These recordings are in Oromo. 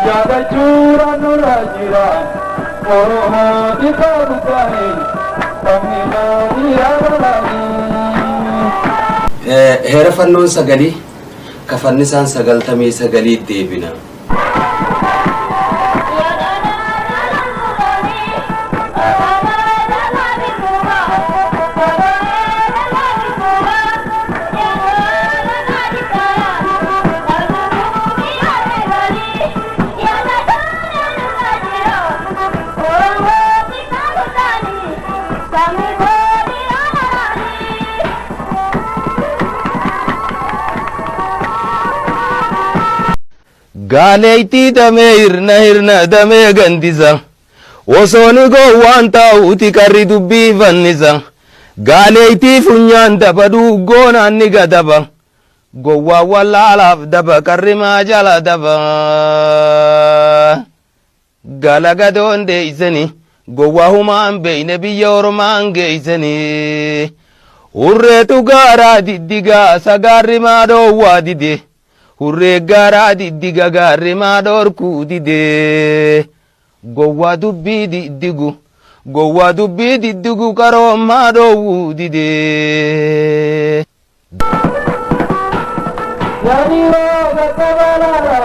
Jaalachuudhaan nurra jira Oromoo xiqqaa guddaani sabni baadiyyaa bal'aani. Heera fannoon sagalii kafannisaan 99 deebina. Gaaleeytii damee hirna hirna damee gandisa. Osooni gowwaan taa'uuti qarri dubbii fannisa. Gaaleeytii funyaan daba dhuuggoonaan ni gadaba. Gowwaan wallaalaaf daba qarri maa jala daba. Gaala gadoon deeysani gowwaa humaan beeyne biyya ormaan geeysani. Hurreetu gaaraa diddigaa sagaarri maa dhoowwaa dide. Hurree gaaraa diddiga gaarri maa dhoorkuu dide. Gowwaa dubbii diddigu gowwaa dubbii diddigu qaroon maa dhoowwuu dide. Yariiroo qaqqabalaadha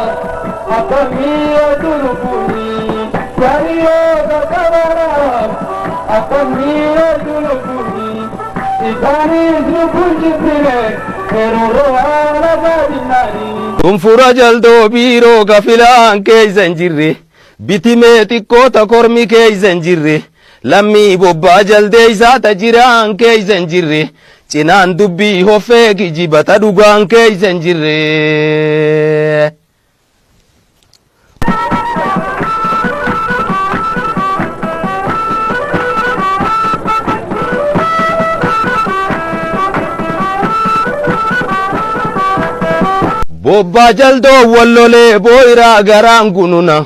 akkamii oduu lubbuuni. Yariiroo qaqqabalaadha akkamii oduu lubbuuni. Isaanis lubbuun jibbine yeroo haala gaadinnaani. Tunfura jaldoo biiroo kafilaan keeysa hin jirre bitimee xiqqoota kormi keeysa hin jirre lammii bobbaa jaldeeysaa ta jiraan keeysa hin jirre cinaan dubbii hoffee kijiba ta dhugaan keeysa hin jirre. Bobbaa jaldoo wallolee booyiraa garaan gununa.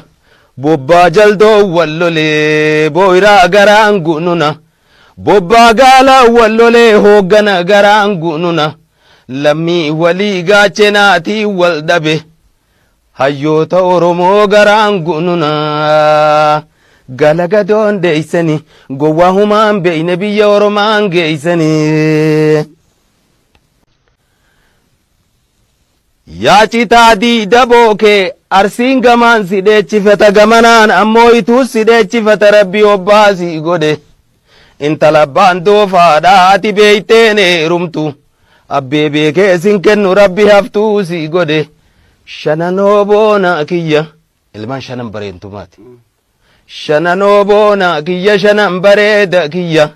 Bobbaa jaldoo wallolee booyiraa garaan gununa. Bobbaa gaala wallolee hooggana garaan gununa. Lammii walii gaachenaatii wal dhabe. Hayyoota Oromoo garaan gununa. Galagadoon deeysani gowwaa humaan beeyne biyya Oromaan geeysani. Yaa citaa diida bookee arsiin gamaan si dheechifata gamanaan ammoo ituus si dheechifata rabbi obbaasii godhe. Intala abbaan doofaadha ati beeyteen heerumtu. Abbee beekee sin kennu rabbi haftuu si godhe. Shananoo boona kiyya. Ilmaan shanan bareentumaati. Shananoo boona kiyya shanan bareeda kiyya.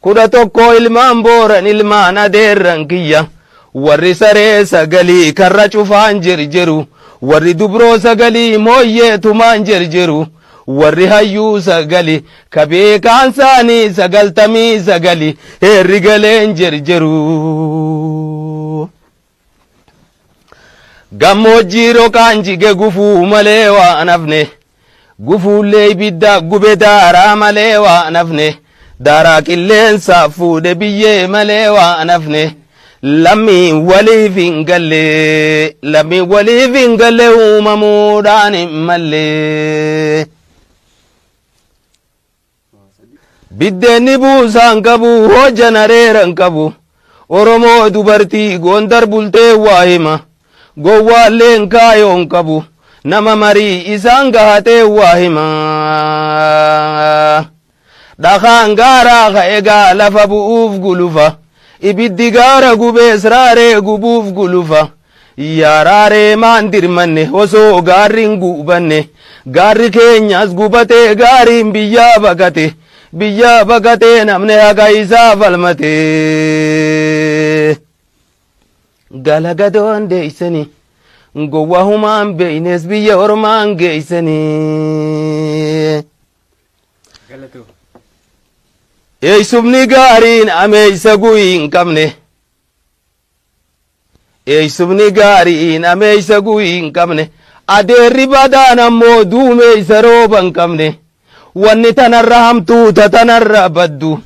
11 ilmaan booran ilmaan adeerran kiyya. Warri saree sagalii karra cufaan jirjiru. Warri dubroo sagalii mooyyee tumaan jirjiru. Warri hayyuu sagali ka beekaan saanii 99 heerri galeen jirjiru. Gammoojjii roqaan jige gufuu malee waan hafne. Gufuullee ibidda gube daaraa malee waan hafne. Daaraa qilleensaa fuudhe biyyee malee waan hafne. Lammiin waliif hin galle lammiin waliif hin galle uumamuudhaan hin malle. Biddeenni buusaan qabu hojjan areera hin qabu. Oromoo dubartii Gondar bultee waa hima. Gowwaalleen kaayoo hin qabu. Nama marii isaan gahatee waa hima. Dhakaan gaaraa ka'e gaa lafa bu'uuf gulufa. Ibiddi gaara gubees raaree gubuuf gulufa. Yaa raaree maan dirmanne osoo gaarri hin gubanne. Gaarri keenyas gubatee gaariin biyyaa baqate. Biyyaa baqatee namni haqa isaa falmate. Galagadoon deeysani gowwaa humaan beeynes biyya ormaan geeysani. Eeysumni gaariin ameeysa guyii hin qabne. Eeysumni gaariin ameeysa guyii hin qabne. Adeerri badaan ammoo duumeeysa rooba hin qabne. Wanni tanarra hamtuu ta tanarra baddu.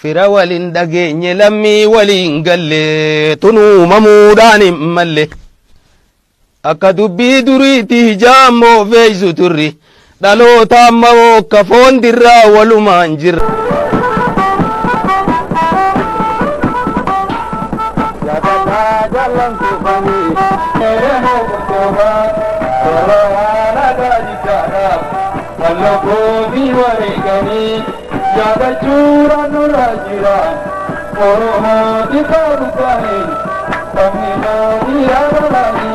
Fira waliin dhageenye lammii waliin galle tun uumamuudhaan hin malle. Akka dubbii duriitti hijaan moofeessu turri. Dhaloota amma akka foon dirraa walumaan jirra. Yaadataa jaallantuufanii eremoo qoqqoobaa tola haala gaariidhaadhaaf wallabootii wareeganii yaadachuudhaan nurra jira Oromooti qabu ta'e sabni mootii yaadalaanii.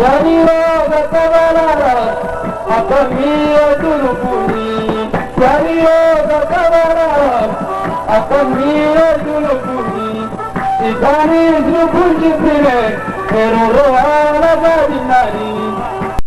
Yariiroo gaggabalaadha akkamii dulufuuni. Yariiroo gaggabalaadha akkamii dulufuuni. Isaanis lubbuun jibbine yeroo haala gaadinnaani.